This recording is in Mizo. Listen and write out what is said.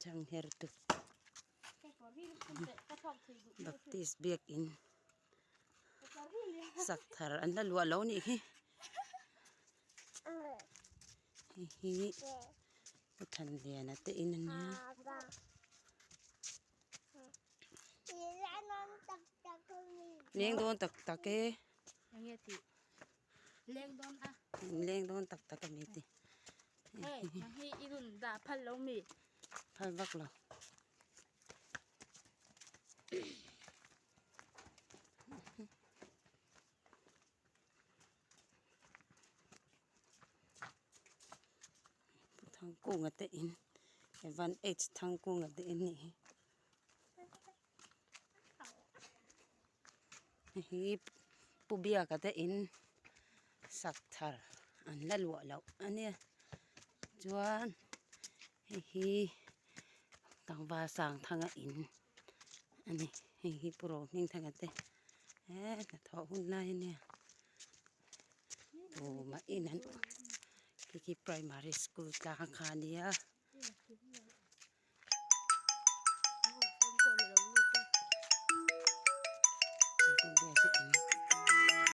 Changher tu Baptist biakin sak thar an la luah lo nih hi hei hi pu Thanliana te in a nia. Leng dawn tak tak e. Leng dawn a. Leng dawn tak tak a mi ti. Hei, nang hi i rawn dah phal lo mi? Phal vak lo. Thangkunga te in Evan H Thangkunga te in nih hi. Hei hi Pu Biaka te in sak thar an la luah loh a nia chuan hei hi tlangval Sangthanga in a ni hei hi Pu Rohmingthanga te he hnathawh hun lai a nia tumah in an khi khi primary school tlang kha a nia.